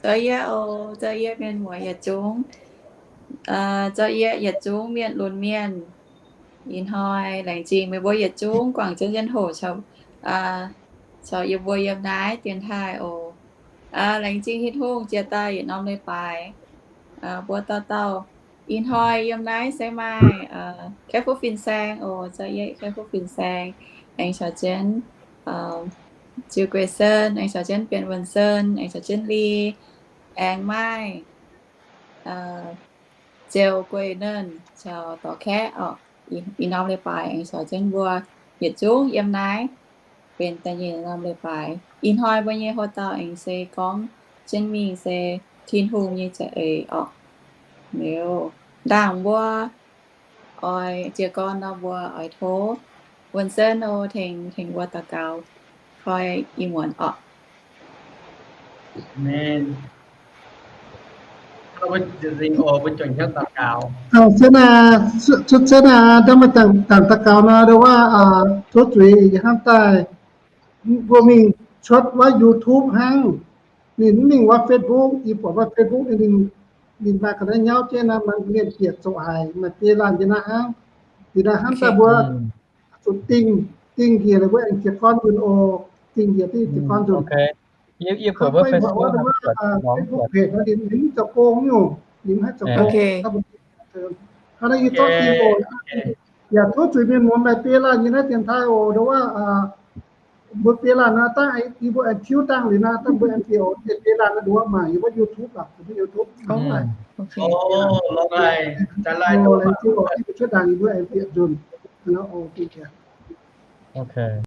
Zorqv yie oc, zorqv yie mienh muoz yietc zungv, zorqv yie yietc zungv mienh lunx mienh. Ih hnoi laengz zingh meih mbuo yietc zungv guangc jienv ziangh hoc caux yie mbuo yiem naaiv dienx taaih oc. Laengz zingh Tin-Hungh jiex daaih yietc norm leiz-baaix mbuo dauh dauh. Ih hnoi yiem naaiv se maaih Kaeqv Fuqv Fin-Saeng oc, zorqv yie Kaeqv Fuqv Fin-Saeng, aengx caux jienv Ziux Gueix Sen, aengx caux jienv Bienh Wuonh Sen, aengx caux jienv Li, aengx maaih Ziouc Gueix Nernh caux Dorc Kaeqv oc. Ih norm leiz-baaix aengx caux jienv mbuo yietc zungv yiem naaiv benx da'nyeic norm leiz-baaix. Ih hnoi mbuo nyei hoc dauh aengx se gorngv jienv mingh se Tin-Hungh nyei za'eix oc. Liuz, ndaangc mbuo oix jiez gorn nor, mbuo oix tov Wuonh Sen oc tengx, tengx mbuo daux gaux koi ih muonz oc. Mbuo ziouc daux gaux. Cuotv cuotv aac, dangh maaih dangc daux gaux nor, ndo wuov, tov zuiz yie hnamv daaih mbuo mingh cuotv wuov YouTube hnangv. Ninh mv mingh wuov Facebook, yie buatc wuov Facebook ninh, ninh maaih ga'naaiv nyauv jienv nor, maaih mienh bieqc zoqc haic, maaih biei laanh yiem naaiv hnangv. Liuz naaiv hnamv daaih mbuo zuqc dingh, dingh njiec, mbuo aengx jiez gorn nzunc oc. Dingh njiec diqv jiez gorn nzunc. Yie buatc wuov Facebook, Facebook page ninh mv zoux gong nyungc, ninh mv haih zoux gong. Hnangv naaiv yie zorqv dingh oc. Yaac tov zuiz mienh muoz maaih biei laanh yiem naaiv dienx taaih oc, ndo wuov, mbuo biei laanh nor, dangh yie mbuo aengx tiuv dangh liuz nor, dangh mbuo aengx bieqc oc. Biei laanh nor, ndo wuov, mangc yie mbuo YouTube aqv, YouTube. Laengz zingh oc, cuotv dangh yie mbuo aengx bieqc nzunc.